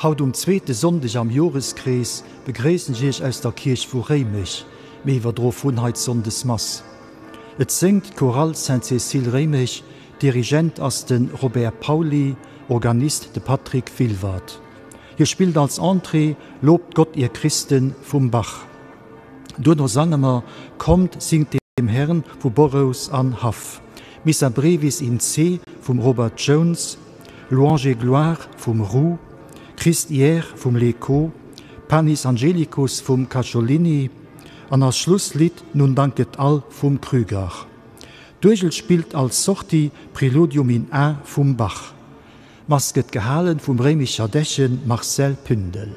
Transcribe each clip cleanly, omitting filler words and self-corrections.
Haut um zweete Sonndeg am Joreskrees begréissen ech Iech aus der Kierch vu Réimech. Mir iwwerdroe vun hei d'Sonndesmass. Et séngt d'Chorale Sainte-Cécile Réimech, Dirigent ass de Robert Pauly, Organist de Patrick Wilwert. Hie spillt als Entrée Lobt Gott ihr Christen vum Bach. Duerno sange mer Kommt, singt dem Herrn vu Borrows an Haff, Missa Brevis in C vum Robert Jones, Louange et gloire vum Roux, Christ hier vum Lecot, Panis Angelicus vum Cacciolini an als Schlusslidd Nun danket all vum Krüger. D'Uergel spillt als Sortie Preludium in A vum Bach. D'Mass gëtt gehalen vum Réimecher Dechen Marcel Pündel.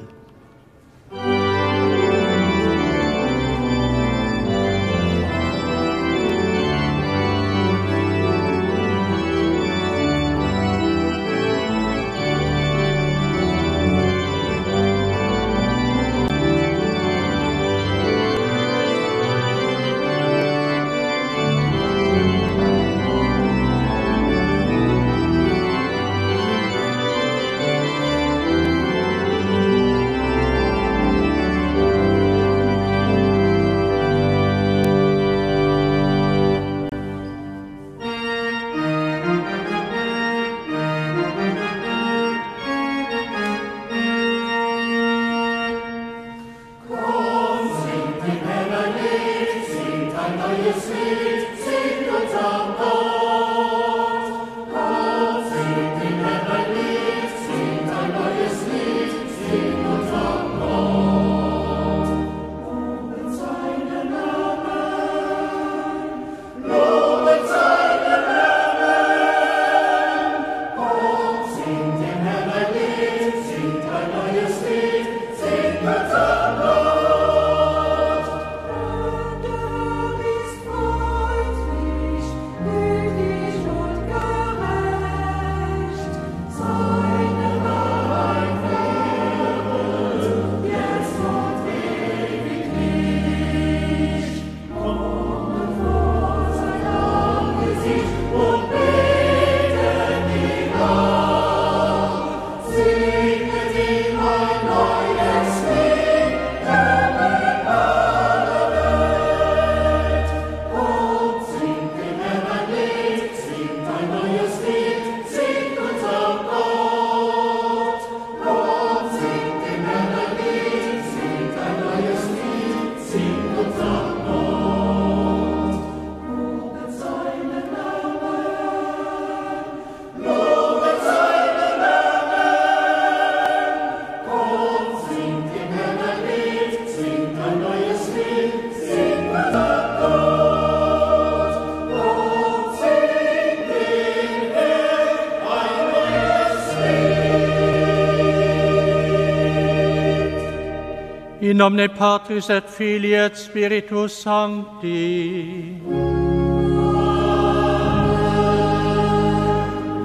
In nomine Patris et Filii et Spiritus Sancti.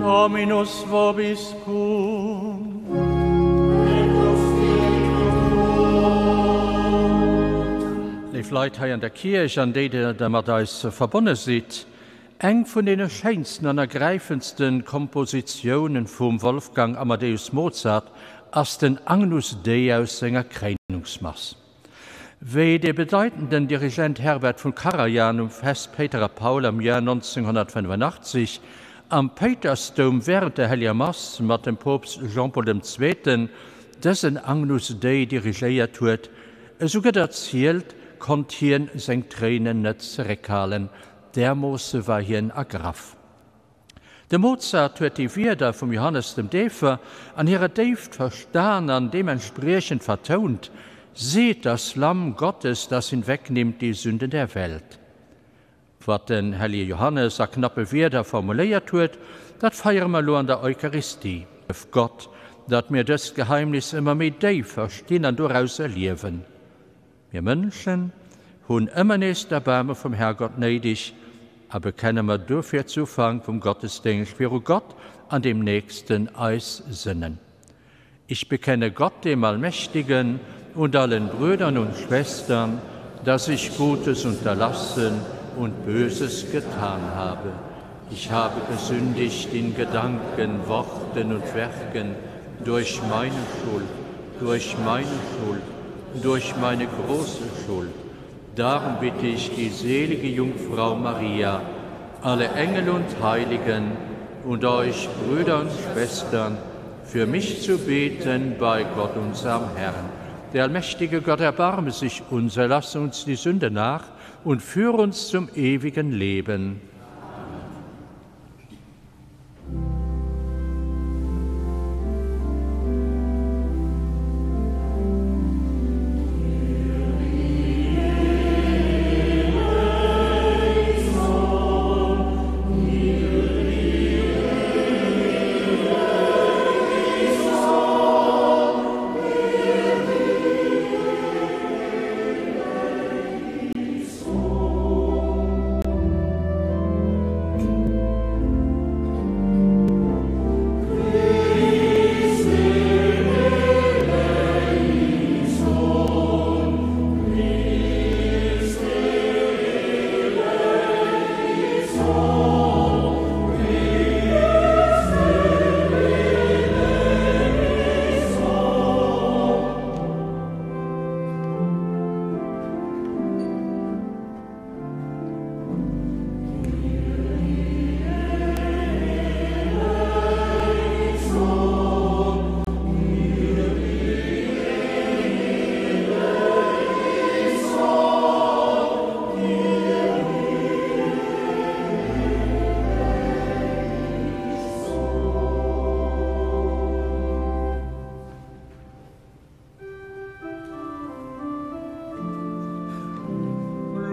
Dominus vobiscum. Léif Leit hei an der Kierch an déi, déi der mat eis verbonne sidd, Eng vun deene schéinsten an ergräifendste Kompositiounen vum Wolfgang Amadeus Mozart ass den Agnus Dei aus senger Kréinungsmass. Wéi de bedeitenden Dirigent Herbert von Karajan um Fest Péiter a Paul am Joer 1985 am Péitersdoum wärend der Helleger Mass mat dem Poopst Jean-Paul dem Zweeten dësen Agnus Dei dirigéiert huet, esou gëtt erzielt, konnt hien seng Tréinen net zeréckhalen, Därmoosse war hien ergraff. De Mozart huet déi Wierder vum Johannes dem Deefer an hirer Déift verstan an deementspriechend vertount, Seht das Lamm Gottes, das hinwegnimmt die Sünden der Welt. Wat den hellige Johannes a knappe Wierder formuléiert huet, dat feiere mer elo an der Eucharistie. Hëllef Gott, datt mir dëst Geheimnis ëmmer méi déif verstinn an doraus erliewen. Mir Mënschen hunn ëmmer nees d'Erbaarme vum Herrgott néideg a bekenne mer dofir zu Ufank vum Gottesdéngscht viru Gott an dem Nächsten eis Sënnen. Ich bekenne Gott, dem Allmächtigen, und allen Brüdern und Schwestern, dass ich Gutes unterlassen und Böses getan habe. Ich habe gesündigt in Gedanken, Worten und Werken. Durch meine Schuld, durch meine Schuld, durch meine große Schuld. Darum bitte ich die selige Jungfrau Maria, alle Engel und Heiligen und euch Brüder und Schwestern, für mich zu beten bei Gott unserem Herrn. Der allmächtige Gott erbarme sich uns, erlasse uns die Sünde nach und führe uns zum ewigen Leben.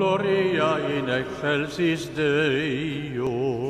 Gloria in excelsis Deo.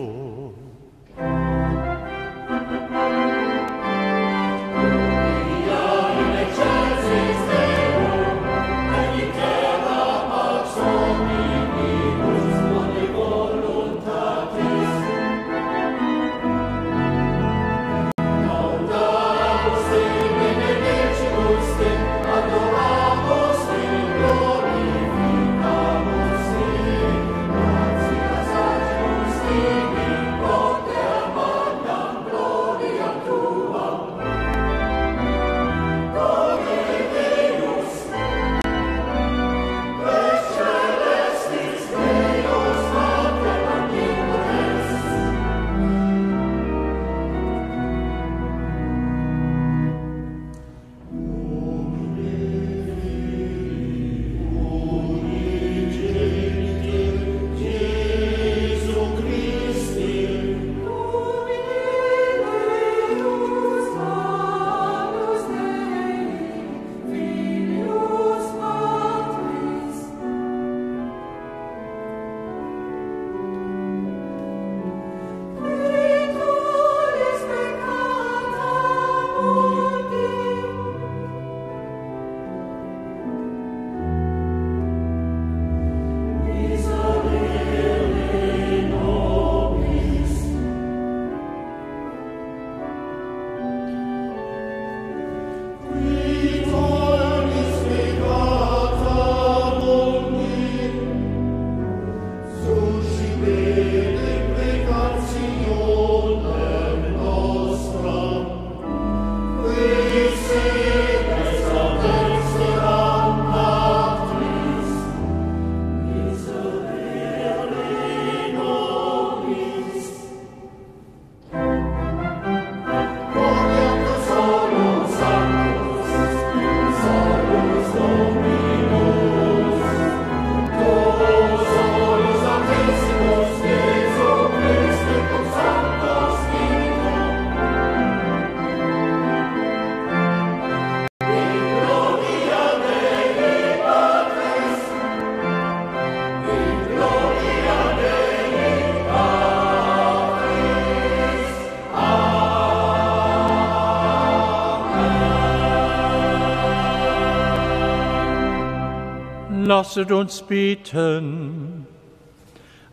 Lasset uns beten.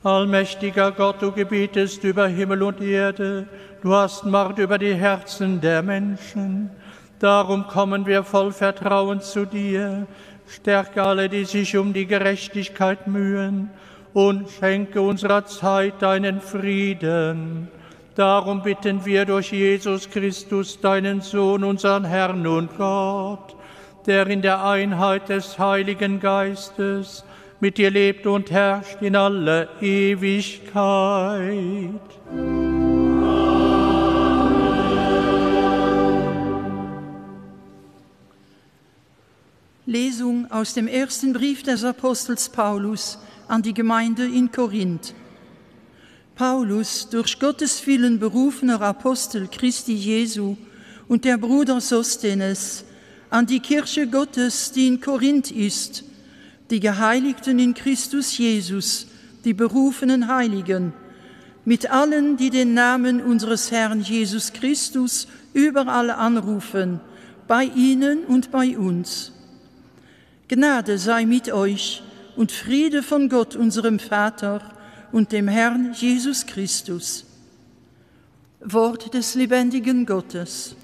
Allmächtiger Gott, du gebietest über Himmel und Erde, du hast Macht über die Herzen der Menschen. Darum kommen wir voll Vertrauen zu dir. Stärke alle, die sich um die Gerechtigkeit mühen, und schenke unserer Zeit deinen Frieden. Darum bitten wir durch Jesus Christus, deinen Sohn, unseren Herrn und Gott, der in der Einheit des Heiligen Geistes mit dir lebt und herrscht in alle Ewigkeit. Lesung aus dem ersten Brief des Apostels Paulus an die Gemeinde in Korinth. Paulus, durch Gottes Willen berufener Apostel Christi Jesu und der Bruder Sosthenes, an die Kirche Gottes, die in Korinth ist, die Geheiligten in Christus Jesus, die berufenen Heiligen, mit allen, die den Namen unseres Herrn Jesus Christus überall anrufen, bei ihnen und bei uns. Gnade sei mit euch und Friede von Gott, unserem Vater und dem Herrn Jesus Christus. Wort des lebendigen Gottes.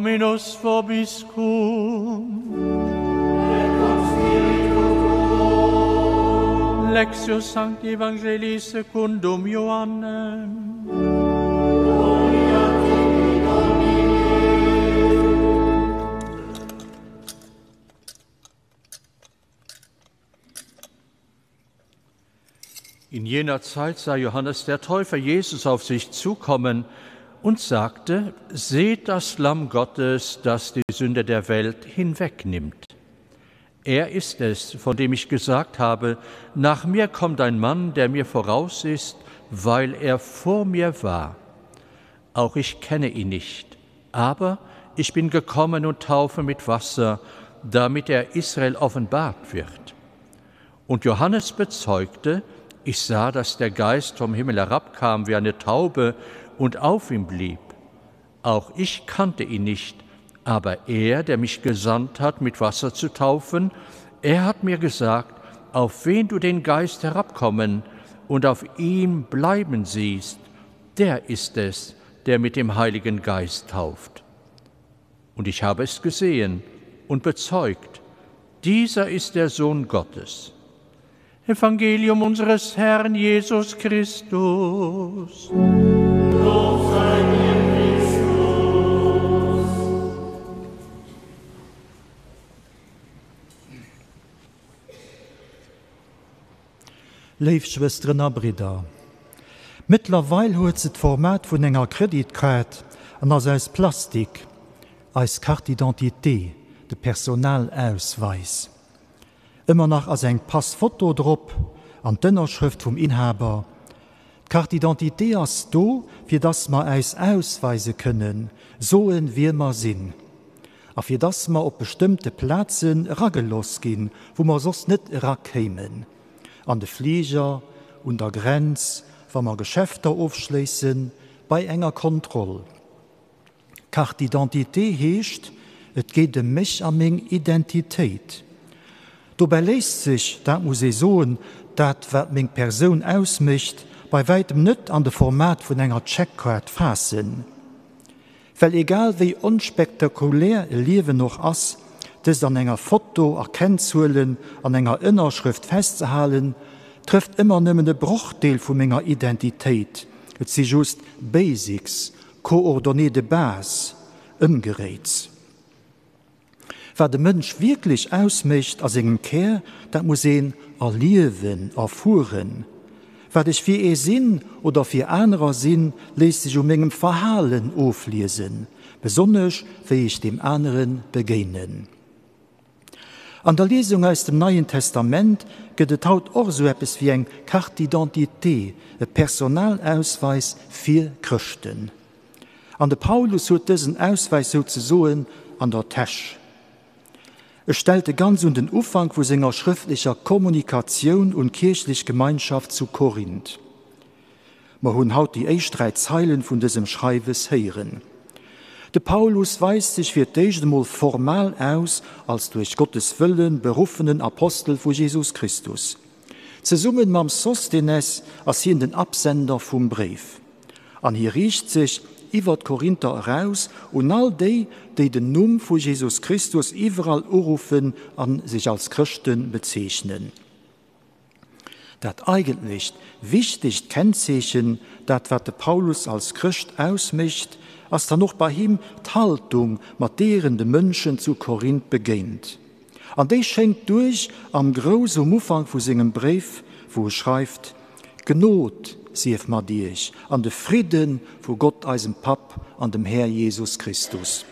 Dominus vobiscum. Et cum spiritu tuo. Lectio Sancti Evangelii secundum Ioannem. Gloria tibi, Domine. In jener Zeit sah Johannes der Täufer Jesus auf sich zukommen und sagte, Seht das Lamm Gottes, das die Sünde der Welt hinwegnimmt. Er ist es, von dem ich gesagt habe, nach mir kommt ein Mann, der mir voraus ist, weil er vor mir war. Auch ich kenne ihn nicht, aber ich bin gekommen und taufe mit Wasser, damit er Israel offenbart wird. Und Johannes bezeugte, ich sah, dass der Geist vom Himmel herabkam wie eine Taube und auf ihm blieb. Auch ich kannte ihn nicht, aber er, der mich gesandt hat, mit Wasser zu taufen, er hat mir gesagt, auf wen du den Geist herabkommen und auf ihm bleiben siehst, der ist es, der mit dem Heiligen Geist tauft. Und ich habe es gesehen und bezeugt, dieser ist der Sohn Gottes. Evangelium unseres Herrn Jesus Christus. Lob sei dir, Christus. Léif Schwësteren a Bridder, mëttlerweil huet se d'Format vun enger Kreditkaart an ass aus Plastik, eis Carte d'identité, de Personalausweis. Ëmmer nach ass eng Passfoto drop an d'Ënnerschrëft vum Inhaber. D'Carte d'identité ass do, fir dass mer äis ausweise kënnen, soen, wie mer sinn. A fir dass mer op bestëmmte Plazen erageloss ginn, wou mer soss net erakéimen, an de Fliger, un der Grenz, wa mer Geschäfter ofschléissen, bei enger Kontroll. Carte d'identité heescht, et geet ëm mech a meng Identitéit. Dobäi léisst sech, dat muss ee soen, dat wat meng Persoun ausmécht, bei wäitem net an de Format vun enger Checkkaart faassen. Well egal wéi onspektakulär e Liewen och ass, dëst an enger Foto a Kennzuelen an enger Ënnerschrëft festzehalen, trëfft ëmmer nëmmen e Brochdeel vu menger Identitéit, et si just Basics, Coordonnées de base, ëmgeréits. Wat e Mënsch wierklech ausmécht a sengem Kär, dat muss een erliewen, erfueren. Wat ech fir ee sinn oder fir anerer sinn, léisst sech u mengem Verhalen ofliesen, besonnesch wéi ech deem anere begéinen. An der Liesung aus dem Neien Testament gëtt et haut och esou eppes wéi eng Carte d'identité, e Personalausweis fir Chrëschten. An de Paulus huet dësen Auswäis souzesoen an der Täsch. E stellt e ganz un den Ufank vu senger schrëftlecher Kommunikatioun un d'kierchlech Gemeinschaft zu Korinth. Mer hunn haut déi éischt 3 Zeilen vun dësem Schreiwes héieren. De Paulus weist sech fir d'éischt emol formal aus als duerch Gottes Wëlle beruffenen Apostel vu Jesus Christus. Zesummen mam Sosthenes ass hien den Absender vum Bréif. An hie riicht sech, iwwer d'Korinther eraus, un all déi, déi den Numm vu Jesus Christus iwwerall uruffen a sech als Chrëschte bezeechnen. Dat eigentlecht wichtegt Kennzeechen, dat wat de Paulus als Chrëscht ausmécht, ass dann och bei him d'Haltung, mat deer en de Mënschen zu Korinth begéint. An déi schéngt duerch am Grouss um Ufank vu sengem Bréif, wou e schreift, D'Gnod sief mat iech an de Fridde vu Gott eisem Papp an dem Här Jesus Christus.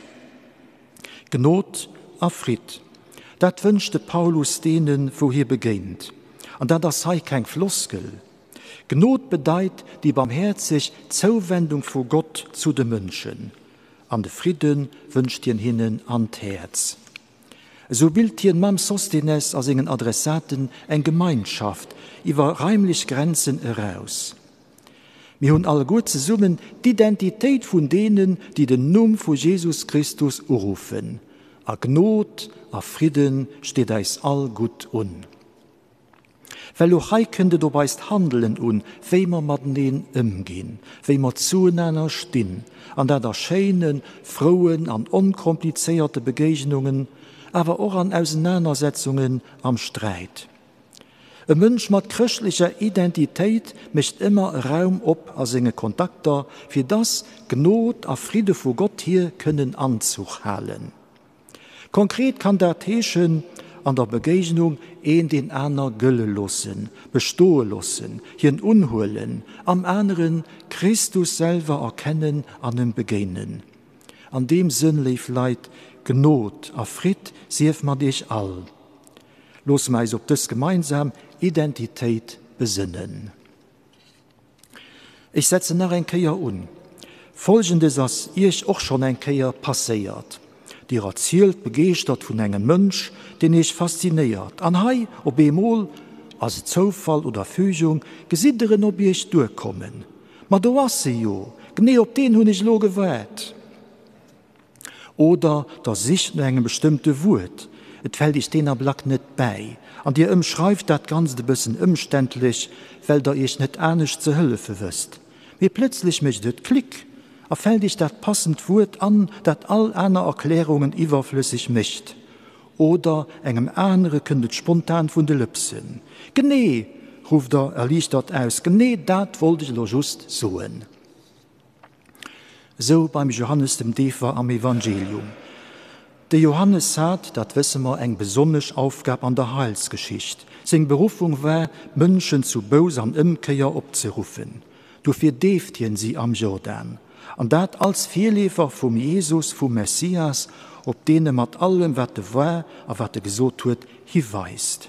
Gnod a Fridd, dat wënscht de Paulus deenen, wou hie begéint. An dat ass hei keng Floskel. Gnod bedeit déi barmhäerzeg Zouwendung vu Gott zu de Mënschen. An de Fridde wënscht hien hinnen an d'Häerz. Esou bilt hien mam Sosthenes a sengen Adressaten eng Gemeinschaft iwwer raimlech Grenzen eraus. Mir hunn alleguer zesummen d'Identitéit vun deenen, déi den Numm vu Jesus Christus uruffen, a Gnod a Fridde steet eis all gutt un. Well och hei kënnt et op eist Handelen un, wéi mer mateneen ëmginn, wéi mer zuenaner stinn, an dat a schéinen, frouen an onkomplizéierte Begéignungen, awer och an Ausenanersetzungen, am Sträit. E Mënsch mat chrëschtlecher Identitéit mécht ëmmer e Raum op a senge Kontakter, fir dass Gnod a Fridde vu Gott hier kënnen Anzuch halen. Konkret kann dat heeschen, an der Begéignung een deen aner gëlle loossen, bestoe loossen, hien unhuelen, am anere Christus selwer erkennen an em begéinen. An deem Sënn, léif Leit, Gnod a Fridd sief mat iech all. Loosse mer äis op dës gemeinsam Identitéit besënnen. Ech setzen nach eng Kéier un. Folgendes ass Iech och schonn eng Kéier passéiert, Dir erzielt begeeschtert vun engem Mënsch, deen Iech faszinéiert, an hei op eemol, ass et Zoufall oder Fügung, gesitt Der en op Iech duerkommen. Ma do ass e jo, genee op deen hunn ech elo gewaart! Oder der sicht no engem bestëmmte Wuert, et fält iech deen Ablack net bäi an dir ëmschreift dat Ganzt e bëssen ëmständlech, well der iech net anescht ze hëllefe wësst. Mee plëtzlech mécht et Klick a fält iech dat passend Wuert an, dat all aner Erklärungen iwwerflësseg mécht. Oder engem anere kënnt et spontan vun de Lëpsen. Genee! rufft der erliichtert aus, genee dat wollt ech elo just soen. Esou beim Johannes dem Deefer am Evangelium. De Johannes hat, dat wësse mer, eng besonnesch Aufgab an der Heilsgeschicht. Seng Beruffung war, d'Mënschen zu Bouss an Ëmkéier opzeruffen. Dofir deeft hien si am Jordan. An dat als Virleefer vum Jesus, vum Messias, op deen e mat allem, wat e war a wat e gesot huet, hiweist.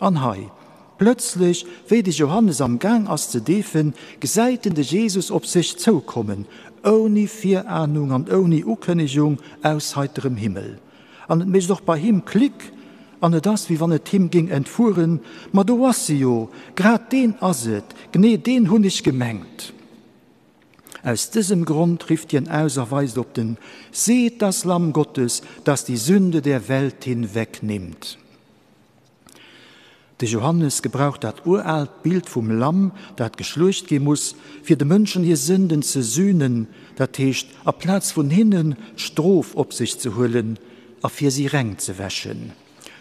An hei, plëtzlech, wéi de Johannes am Gaang ass ze deefen, gesäit en de Jesus op sech zoukommen, ouni Virahnung an ouni Ukënnegung, aus heiterem Himmel. An et mécht och bei him Klick an et ass, wéi wann et him géing entfueren, Ma do ass se jo, grad deen ass et, genee deen hunn ech gemengt. Aus dësem Grond rifft hien aus a weist op den, Seht das Lamm Gottes, das die Sünde der Welt hinwegnimmt. De Johannes gebraucht dat uraalt Bild vum Lamm, dat geschluecht gi muss, fir de Mënschen hir Sënden ze sünen, dat heescht, aplaz vun hinnen d'Strof op sech ze huelen a fir si reng ze wäschen.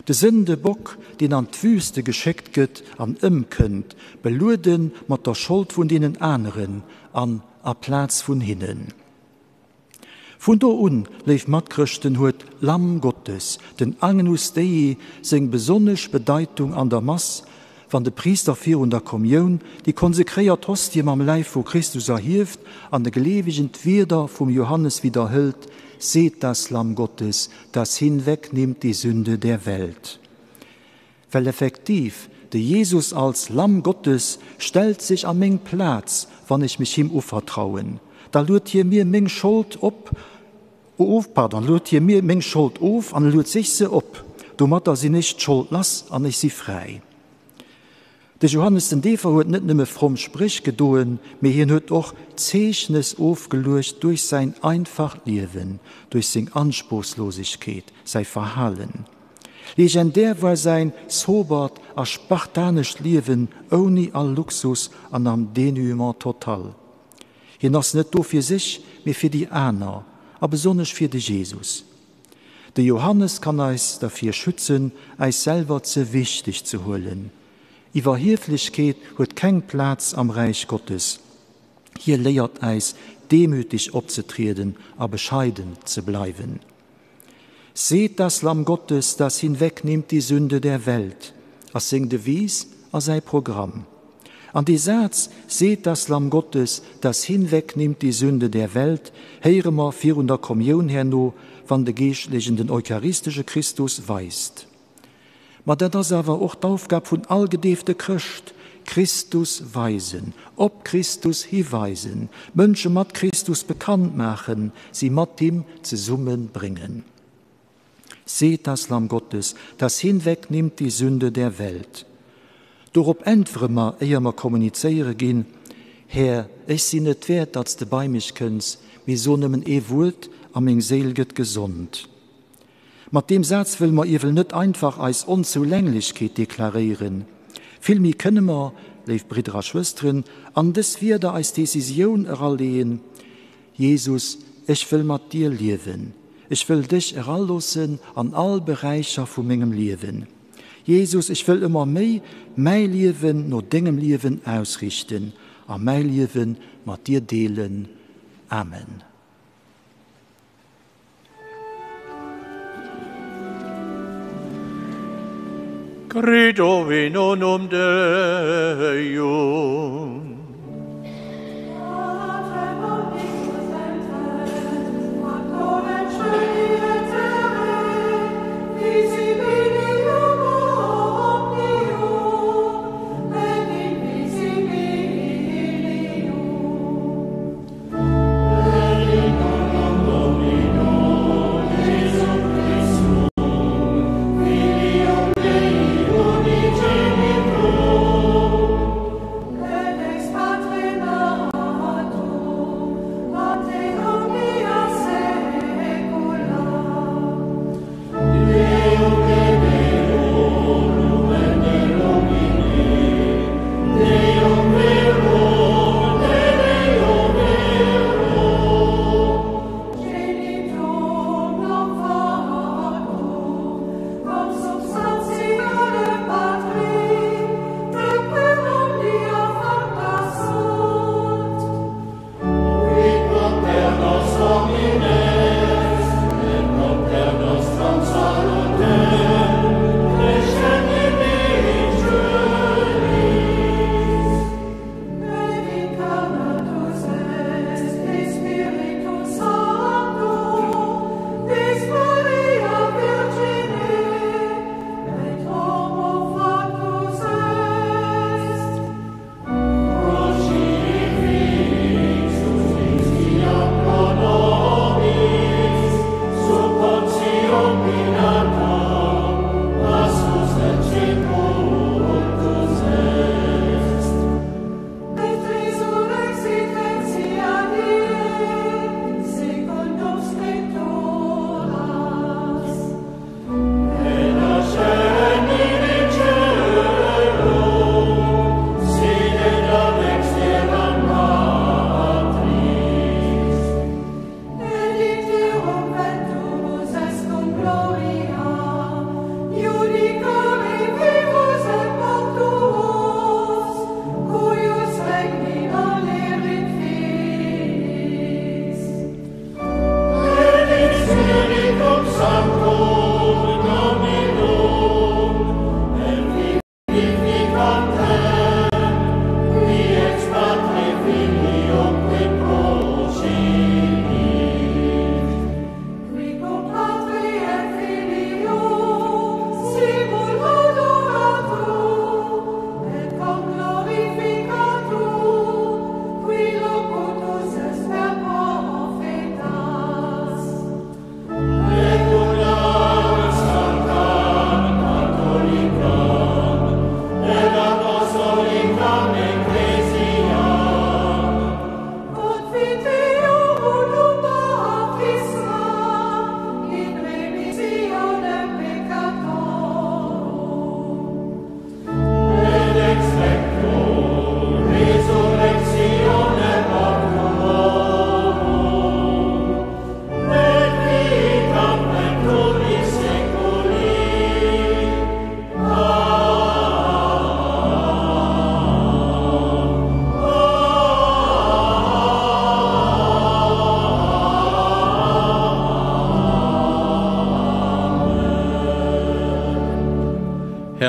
De Sëndebock, deen an d'Wüste geschéckt gëtt an ëmkënnt, beluede mat der Schold vun deenen aneren an aplaz vun hinnen. Vun do un, léif Matchrëschten, huet d'Lamm Gottes, den Agnus Dei, seng besonnesch Bedeitung an der Mass, wann de Priister virun der Kommioun déi konsekréiert Hostie mam Läif vu Christus erhieft an de Gleewegen d'Wierder vum Johannes widderhëlt, Seht das Lamm Gottes, das hinwegnimmt die Sünde der Welt. Well effektiv, de Jesus als Lamm Gottes stellt sech a meng Plaz, wann ech mech him uvertrauen. Da luet hie mir meng Schold op, of, pardon, luet hie mir meng Schold of an e luet sech se op. Domatter sinn ech d'Schold lass an ech si fräi. De Johannes den Deefer huet net nëmme fromm Spréch gedoen, mee hien huet och Zeechnes ofgeluecht duerch säin einfacht Liewen, duerch seng Anspruchslosegkeet, säi Verhalen. Legendär war säin sobert a spartanescht Liewen ouni all Luxus an am Dénuement total. Hien ass net do fir sech, mee fir déi aner a besonnesch fir de Jesus. De Johannes kann eis dervir schützen, äis selwer ze wichteg ze huelen. Iwwerhieflechkeet huet keng Plaz am Räich Gottes. Hie léiert äis, demütig opzetrieden a bescheiden ze bleiwen. Seht das Lamm Gottes, das hinwegnimmt die Sünde der Welt, ass seng Devise a säi Programm. An dee Saz, Seht das Lamm Gottes, das hinwegnimmt die Sünde der Welt, héiere mer virun der Kommioun herno, wann de Geeschtlechen den eucharistesche Christus weist. Ma dat ass awer och d'Aufgab vun all gedeefte Chrëscht, Christus weisen, op Christus hiweisen, d'Mënsche mat Christus bekannt maachen, si mat him zesumme bréngen. Seht das Lamm Gottes, das hinwegnimmt die Sünde der Welt. Dorop äntwere mer, éier mer kommunizéiere ginn, Här, ech sinn net wäert, datt s de bei mech kënns, mee so nëmmen ee Wuert, a meng Séil gëtt gesond. Mat deem Saz wëlle mer iewel net einfach eis Onzoulänglechkeet deklaréieren. Villméi kënne mer, léif Bridder a Schwësteren, an dës Wierder eis Decisioun eraleeën, Jesus, ech wëll mat dir liewen. Ech wëll dech eraloossen an all Beräicher vu mengem Liewen. Jesus, ech wëll ëmmer méi mäi Liewen no dengem Liewen ausrichten a mäi Liewe mat dir deelen. Amen. Credo in unum Deum.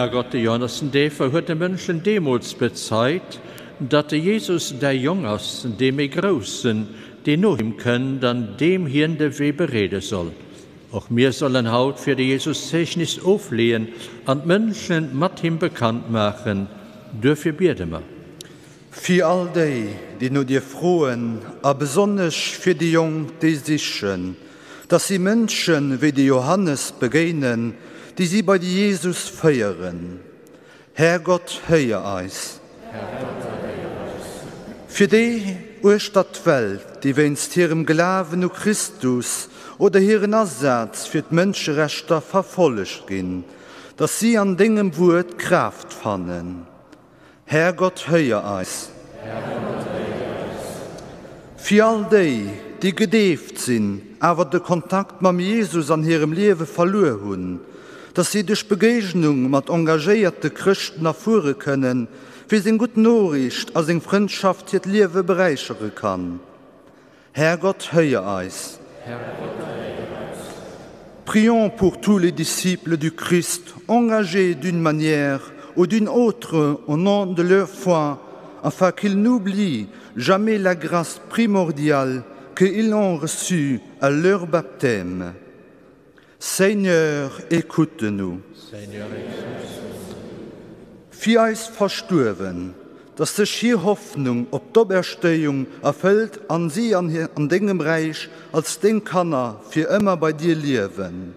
Härgott, de Johannes den Deefer huet de Mënschen deemools bezeit, datt de Jesus däi Jong ass, dee méi Groussen, deen no him kënnt an deem hien de Wee bereede soll. Och mir sollen haut fir de Jesus Zeechnis ofleeën an d'Mënsche mat him bekannt maachen. Duerfir biede mer. Fir all déi, déi no dir froen, a besonnesch fir déi Jonk, déi sichen, dass si Mënsche wéi de Johannes begéinen, déi si bei de Jesus féieren. Härgott, héier eis. Fir déi uechter d'Welt, déi wéinst hirem Glawen u Christus oder hiren Asaz fir d'Mënscherechter verfollegt ginn, dass si an dengem Wuert Kraaft fannen. Härgott, héier eis. Fir all déi, déi gedeeft sinn, awer de Kontakt mam Jesus an hirem Liewe verluer hunn, dass si duerch Begéignung mat engagéierte Chrëschten erfuere kënnen, wéi seng gutt Noriicht a seng Frëndschaft hiert Liewe beräichere kann. Härgott, héier eis. Prions pour tous les disciples du Christ engagés d'une manière ou d'une autre au nom de leur foi, afin qu'ils n'oublient jamais la grâce primordiale qu'ils ont reçue à leur baptême. Seigneur, écoute-nous. Fir eis Verstuerwen, dass sech hir Hoffnung op d'Operstéiung erfëllt an si an dengem Räich als deng Kanner fir ëmmer bei dir liewen.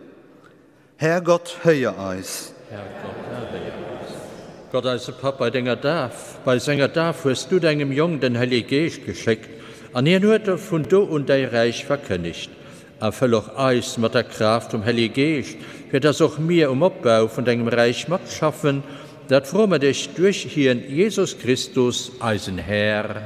Här Gott, héier eis. Här Gott, erhéier eis. Gott, eise Papp, bei denger Daf, bei senger Daf hues du dengem Jong den Hellige Geescht geschéckt, an hien huet vun do un däi Räich verkënnegt. Erfëll och eis mat der Kraaft vum Hellige Geescht, fir dass och mir um Opbau vun dengem Räich matschaffen. Dat froe mer dech duerch hien, Jesus Christus, eisen Här.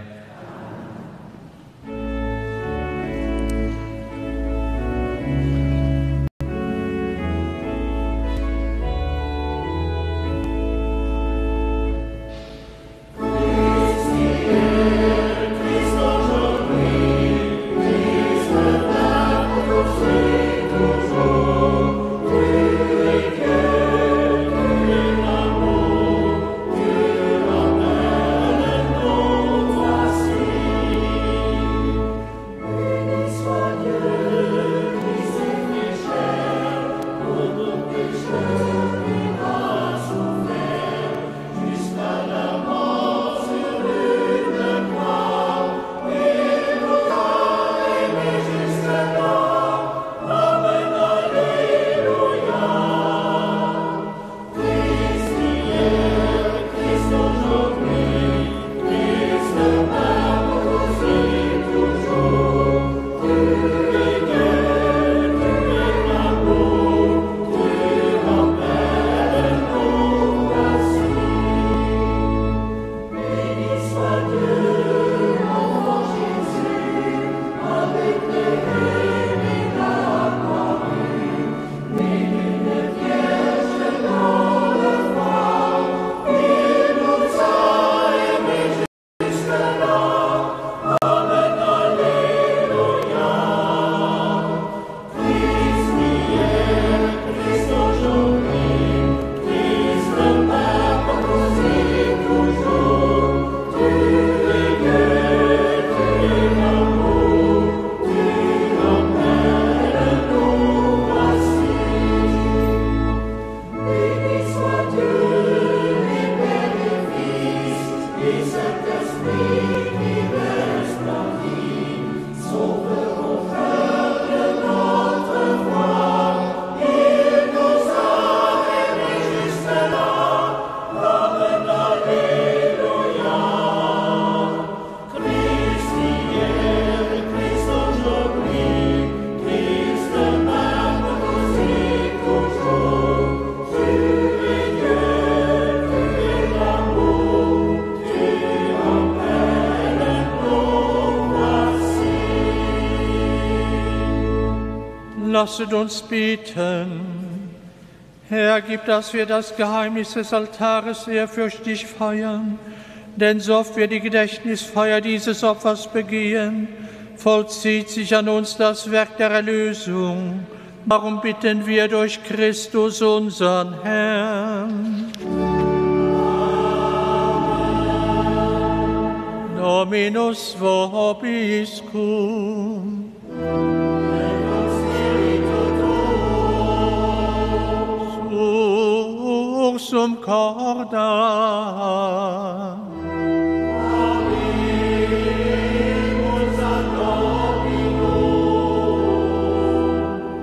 Lasset uns beten. Herr, gib, dass wir das Geheimnis des Altares ehrfürchtig feiern, denn so oft wir die Gedächtnisfeier dieses Opfers begehen, vollzieht sich an uns das Werk der Erlösung. Darum bitten wir durch Christus, unseren Herrn. Dominus vobiscum. Sursum corda.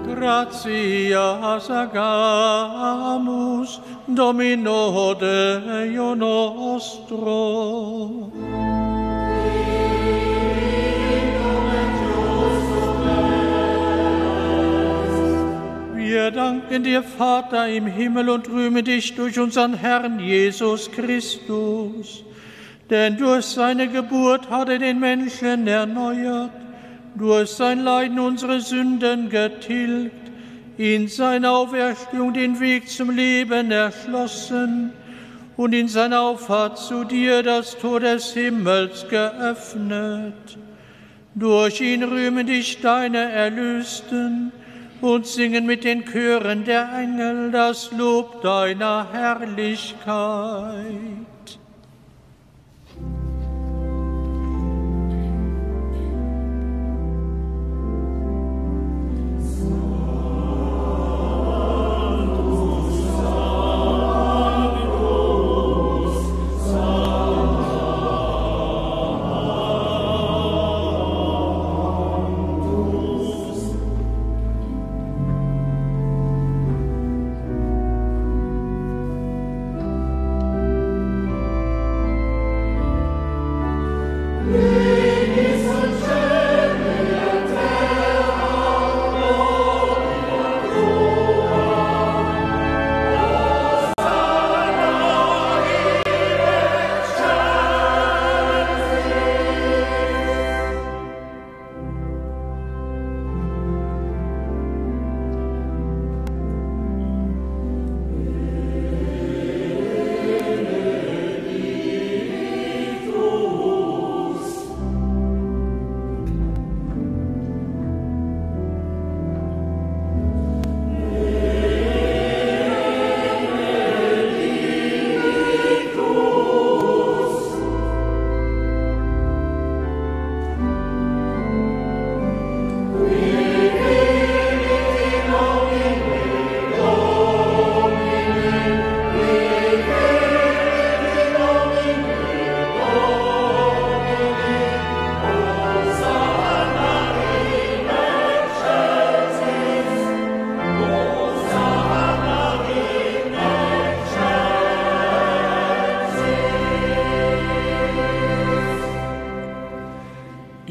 Gratias agamus Domino Deo nostro. Wir danken dir, Vater im Himmel, und rühmen dich durch unseren Herrn Jesus Christus. Denn durch seine Geburt hat er den Menschen erneuert, durch sein Leiden unsere Sünden getilgt, in seiner Auferstehung den Weg zum Leben erschlossen und in seiner Auffahrt zu dir das Tor des Himmels geöffnet. Durch ihn rühmen dich deine Erlösten und singen mit den Chören der Engel das Lob deiner Herrlichkeit.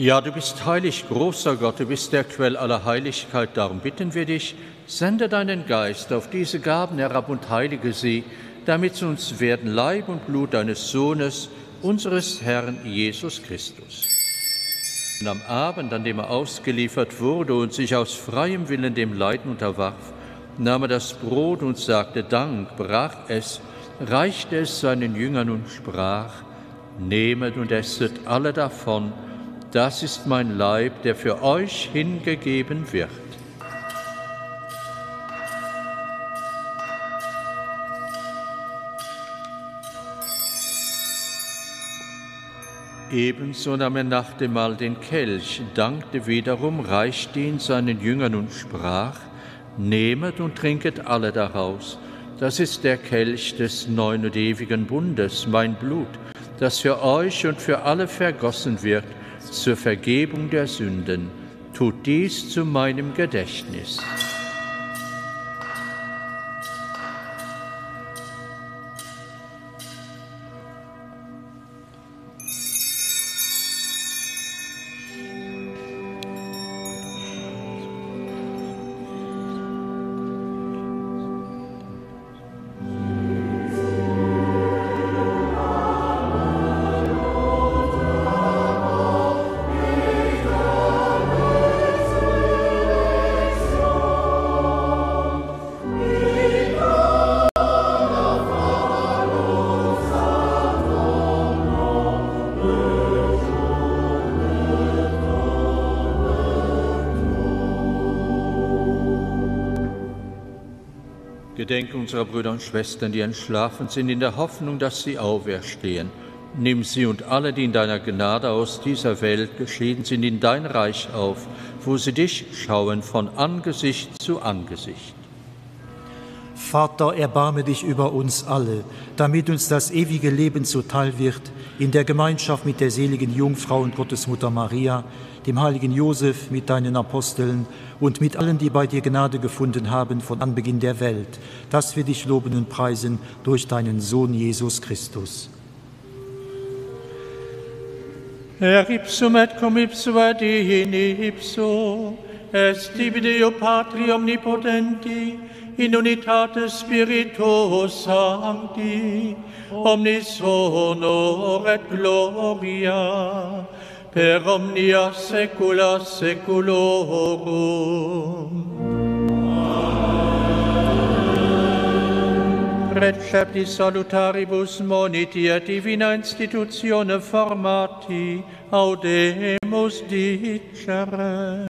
Ja, du bist heilig, großer Gott, du bist der Quell aller Heiligkeit, darum bitten wir dich, sende deinen Geist auf diese Gaben herab und heilige sie, damit sie uns werden Leib und Blut deines Sohnes, unseres Herrn Jesus Christus. Und am Abend, an dem er ausgeliefert wurde und sich aus freiem Willen dem Leiden unterwarf, nahm er das Brot und sagte Dank, brach es, reichte es seinen Jüngern und sprach, Nehmet und esset alle davon, das ist mein Leib, der für euch hingegeben wird. Ebenso nahm er nach dem Mahl den Kelch, dankte wiederum, reichte ihn seinen Jüngern und sprach, Nehmet und trinket alle daraus. Das ist der Kelch des neuen und ewigen Bundes, mein Blut, das für euch und für alle vergossen wird zur Vergebung der Sünden. Tut dies zu meinem Gedächtnis. Gedenke unserer Brüder und Schwestern, die entschlafen sind, in der Hoffnung, dass sie auferstehen. Nimm sie und alle, die in deiner Gnade aus dieser Welt geschieden sind, in dein Reich auf, wo sie dich schauen von Angesicht zu Angesicht. Vater, erbarme dich über uns alle, damit uns das ewige Leben zuteil wird, in der Gemeinschaft mit der seligen Jungfrau und Gottesmutter Maria, dem heiligen Josef, mit deinen Aposteln und mit allen, die bei dir Gnade gefunden haben von Anbeginn der Welt, dass wir dich loben und preisen durch deinen Sohn Jesus Christus. Herr ipsum et cum ipsum et in ipso, est tibi Deo Patri omnipotenti, in unitate Spiritus Sancti, omnis honor et gloria, per omnia saecula saeculorum. Recepti salutaribus moniti et divina institutione formati, audemus dicere.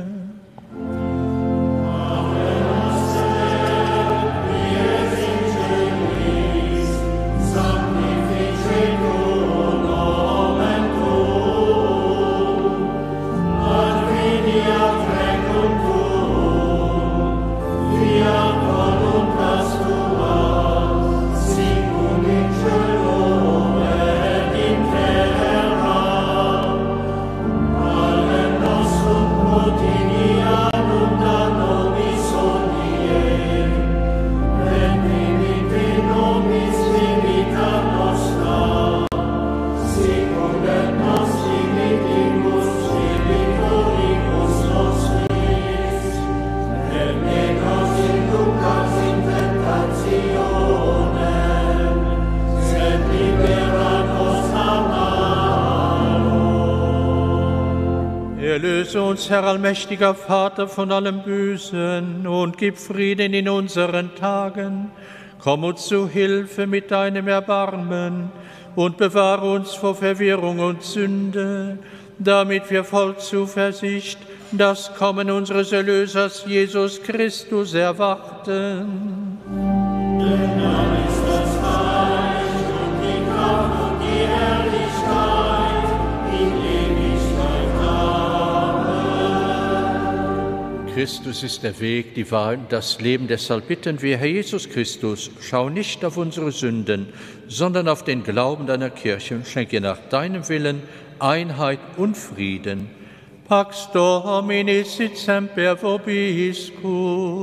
Erlöse uns, Herr allmächtiger Vater, von allem Bösen und gib Frieden in unseren Tagen. Komm uns zu Hilfe mit deinem Erbarmen und bewahre uns vor Verwirrung und Sünde, damit wir voll Zuversicht das Kommen unseres Erlösers Jesus Christus erwarten. Denn dein ist das Reich und die Kraft und die Herrlichkeit in Ewigkeit. Amen. Christus ist der Weg, die Wahrheit und das Leben. Deshalb bitten wir, Herr Jesus Christus, schau nicht auf unsere Sünden, sondern auf den Glauben deiner Kirche und schenke nach deinem Willen Einheit und Frieden. Pax Domini sit semper vobiscum.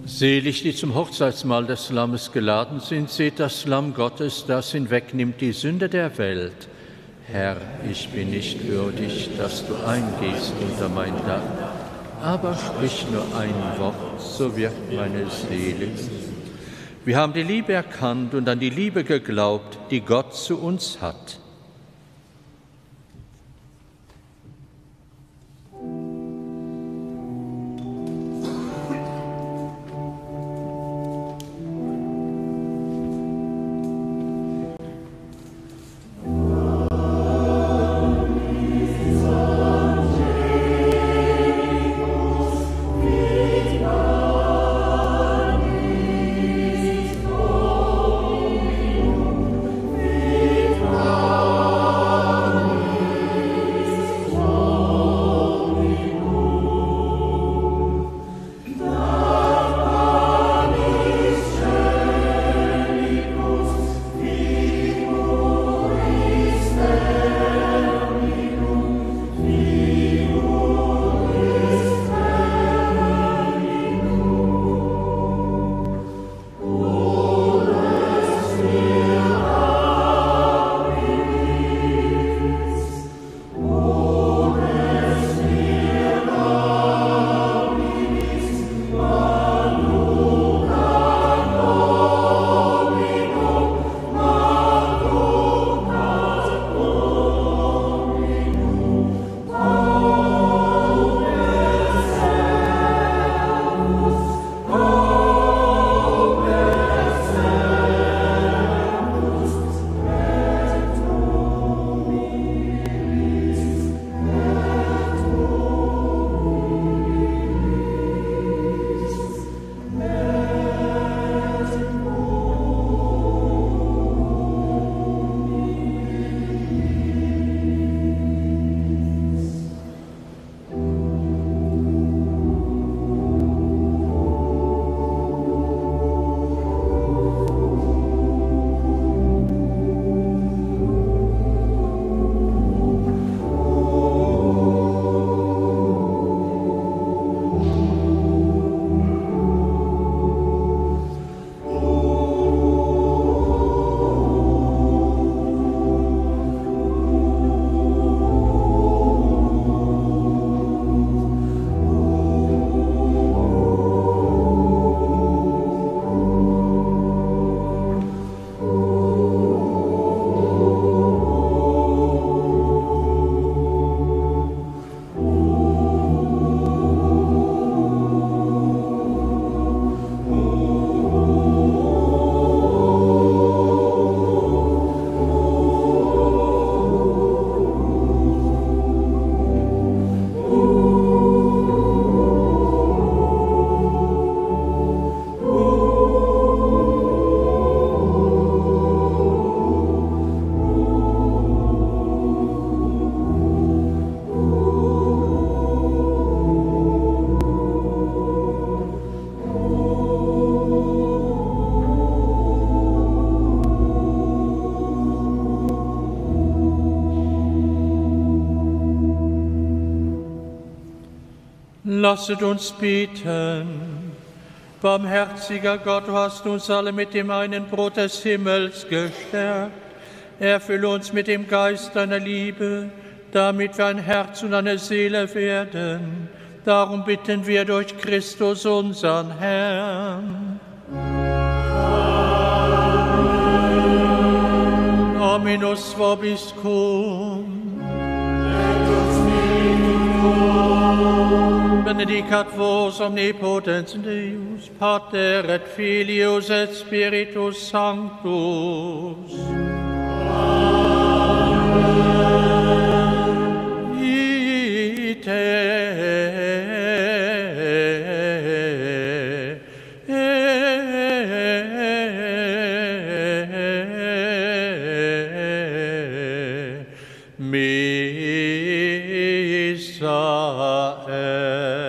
Selig, die zum Hochzeitsmahl des Lammes geladen sind, seht das Lamm Gottes, das hinwegnimmt die Sünde der Welt. Herr, ich bin nicht würdig, dass du eingehst unter mein Dach, aber sprich nur ein Wort, so wird meine Seele. Wir haben die Liebe erkannt und an die Liebe geglaubt, die Gott zu uns hat. Lasset uns beten. Barmherziger Gott, du hast uns alle mit dem einen Brot des Himmels gestärkt. Erfülle uns mit dem Geist deiner Liebe, damit wir ein Herz und eine Seele werden. Darum bitten wir durch Christus, unseren Herrn. Amen. Dominus vobiscum. Benedicat vos omnipotens Deus, Pater et Filius et Spiritus Sanctus. Amen. Ite Missa est.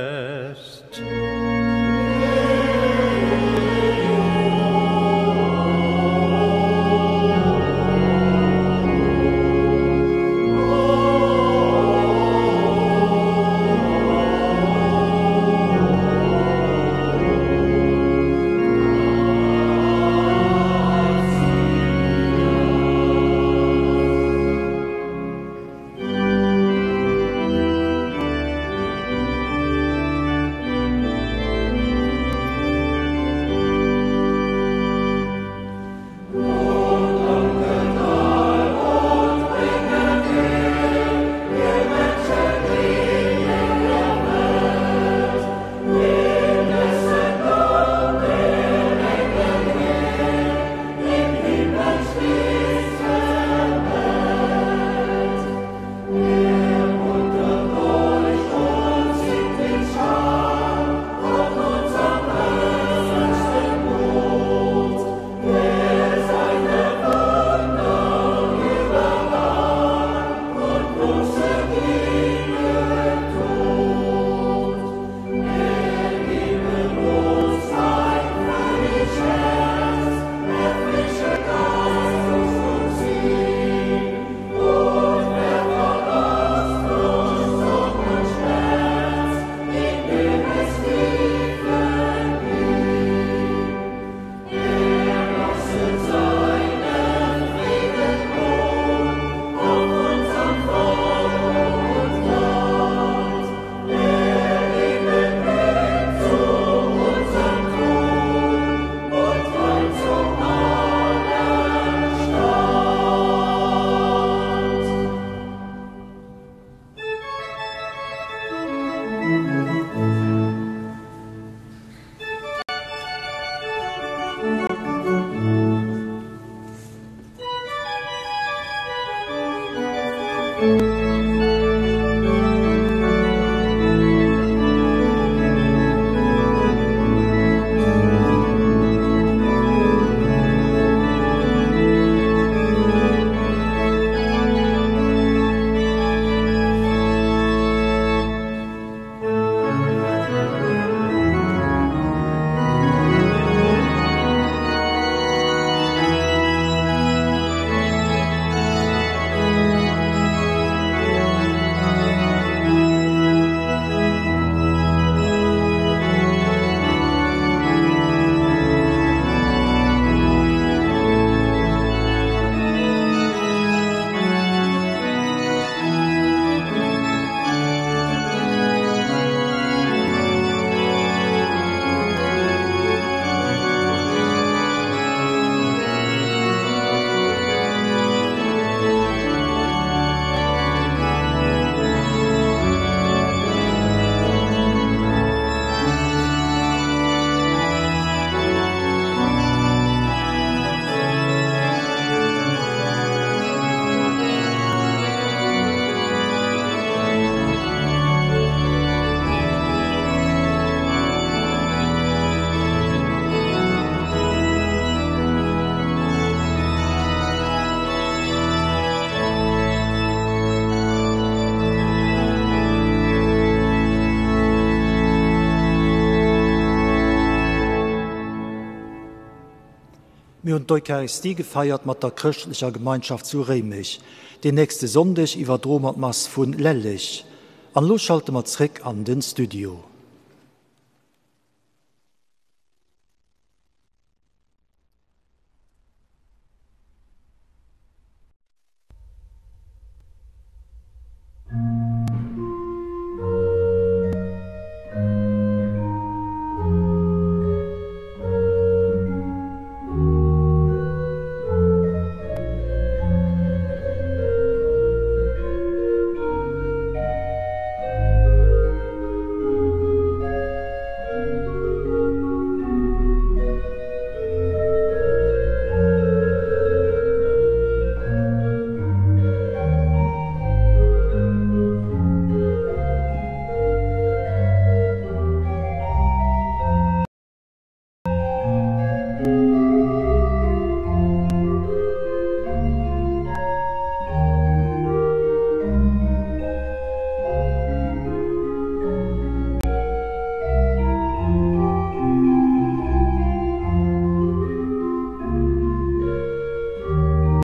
Mir hunn d'Eucharistie gefeiert mat der chrëschtlecher Gemeinschaft zu Réimech. Deen nächste Sonndeg iwwerdroe mer d'Mass vu Lelleg. An elo schalte mer zréck an den Studio.